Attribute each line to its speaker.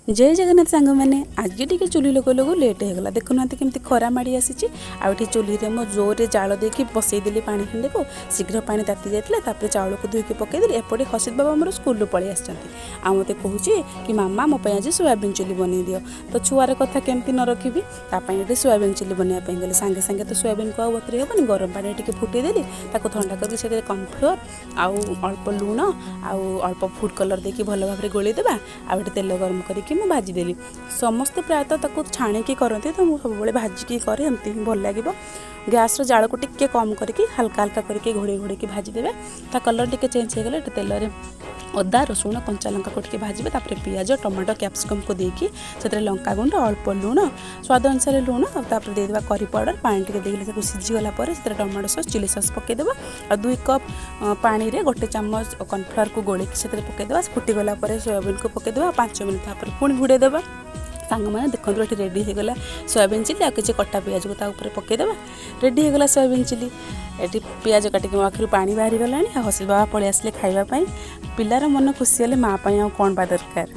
Speaker 1: ଜୟ ଜଗନ୍ନାଥ ସାଙ୍ଗମାନେ। ଆଜି ଟିକେ ଚୁଲି ଲଗଉ ଲଗଉ ଲେଟ୍ ହେଇଗଲା। ଦେଖୁନାହାନ୍ତି କେମିତି ଖରା ମାଡ଼ି ଆସିଛି। ଆଉ ଏଠି ଚୁଲିରେ ମୁଁ ଜୋରରେ ଜାଳ ଦେଇକି ବସେଇଦେଲି ପାଣି ହାଣ୍ଡିକୁ। ଶୀଘ୍ର ପାଣି ତାତି ଯାଇଥିଲା। ତାପରେ ଚାଉଳକୁ ଧୋଇକି ପକେଇଦେଲି। ଏପଟେ ହସିଦ ବାବା ଆମର ସ୍କୁଲରୁ ପଳେଇ ଆସିଛନ୍ତି ଆଉ ମୋତେ କହୁଛି କି, "ମାମା, ମୋ ପାଇଁ ଆଜି ସୋୟାବିନ୍ ଚିଲି ବନେଇ ଦିଅ।" ତ ଛୁଆର କଥା କେମିତି ନ ରଖିବି? ତା ପାଇଁ ଏଠି ସୋୟାବିନ୍ ଚିଲି ବନେଇବା ପାଇଁ ଗଲି। ସାଙ୍ଗେ ସାଙ୍ଗେ ତ ସୋୟାବିନ୍କୁ ଆଉ ବତୁରେଇ ହେବନି। ଗରମ ପାଣିରେ ଟିକେ ଫୁଟେଇଦେଲି। ତାକୁ ଥଣ୍ଡା କରିକି ସେଥିରେ କର୍ଣ୍ଣଫ୍ଲୋର୍ ଆଉ ଅଳ୍ପ ଲୁଣ ଆଉ ଅଳ୍ପ ଫୁଡ଼୍ କଲର୍ ଦେଇକି ଭଲ ଭାବରେ ଗୋଳେଇ ଦେବା। ଆଉ ଏଠି ତେଲ ଗରମ କରିକି ମୁଁ ଭାଜିଦେଲି। ସମସ୍ତେ ପ୍ରାୟତଃ ତାକୁ ଛାଣିକି କରନ୍ତି, ତ ମୁଁ ସବୁବେଳେ ଭାଜିକି କରେ। ଏମିତି ହିଁ ଭଲ ଲାଗିବ। ଗ୍ୟାସ୍ର ଜାଳକୁ ଟିକେ କମ୍ କରିକି ହାଲକା ହାଲକା କରିକି ଘୋଡ଼େଇ ଘୋଡ଼େଇକି ଭାଜିଦେବେ। ତା କଲର୍ ଟିକେ ଚେଞ୍ଜ ହେଇଗଲେ ଏଠି ତେଲରେ ଅଦା, ରସୁଣ, କଞ୍ଚା ଲଙ୍କାକୁ ଟିକେ ଭାଜିବେ। ତାପରେ ପିଆଜ, ଟମାଟୋ, କ୍ୟାପ୍ସିକମ୍କୁ ଦେଇକି ସେଥିରେ ଲଙ୍କା ଗୁଣ୍ଡ, ଅଳ୍ପ ଲୁଣ, ସ୍ୱାଦ ଅନୁସାରେ ଲୁଣ ଆଉ ତାପରେ ଦେଇଦେବା କରି ପାଉଡ଼ର। ପାଣି ଟିକେ ଦେଇଗଲେ ତାକୁ ସିଝିଗଲା ପରେ ସେଥିରେ ଟମାଟୋ ସସ୍, ଚିଲି ସସ୍ ପକାଇଦେବା। ଆଉ 2 କପ୍ ପାଣିରେ 1 ଚାମଚ କର୍ଣ୍ଣଫ୍ଲାୱାରକୁ ଗୋଳେଇକି ସେଥିରେ ପକାଇଦେବା। ଫୁଟିଗଲା ପରେ ସୋୟାବିନ୍କୁ ପକାଇଦେବା। 5 ମିନିଟ୍ ତାପରେ ପୁଣି ଘୋଡ଼େଇ ଦେବା। ସାଙ୍ଗମାନେ, ଦେଖନ୍ତୁ, ଏଠି ରେଡ଼ି ହେଇଗଲା ସୋୟାବିନ୍ ଚିଲି। ଆଉ କିଛି କଟା ପିଆଜକୁ ତା ଉପରେ ପକାଇଦେବା। ରେଡ଼ି ହେଇଗଲା ସୋୟାବିନ୍ ଚିଲି। ଏଠି ପିଆଜ କାଟିକି ମୋ ଆଖିରୁ ପାଣି ବାହାରିଗଲାଣି। ଆଉ ହସିଦ ବାବା ପଳେଇ ଆସିଲେ ଖାଇବା ପାଇଁ। ପିଲାର ମନ ଖୁସି ହେଲେ ମା' ପାଇଁ ଆଉ କ'ଣ ବା ଦରକାର?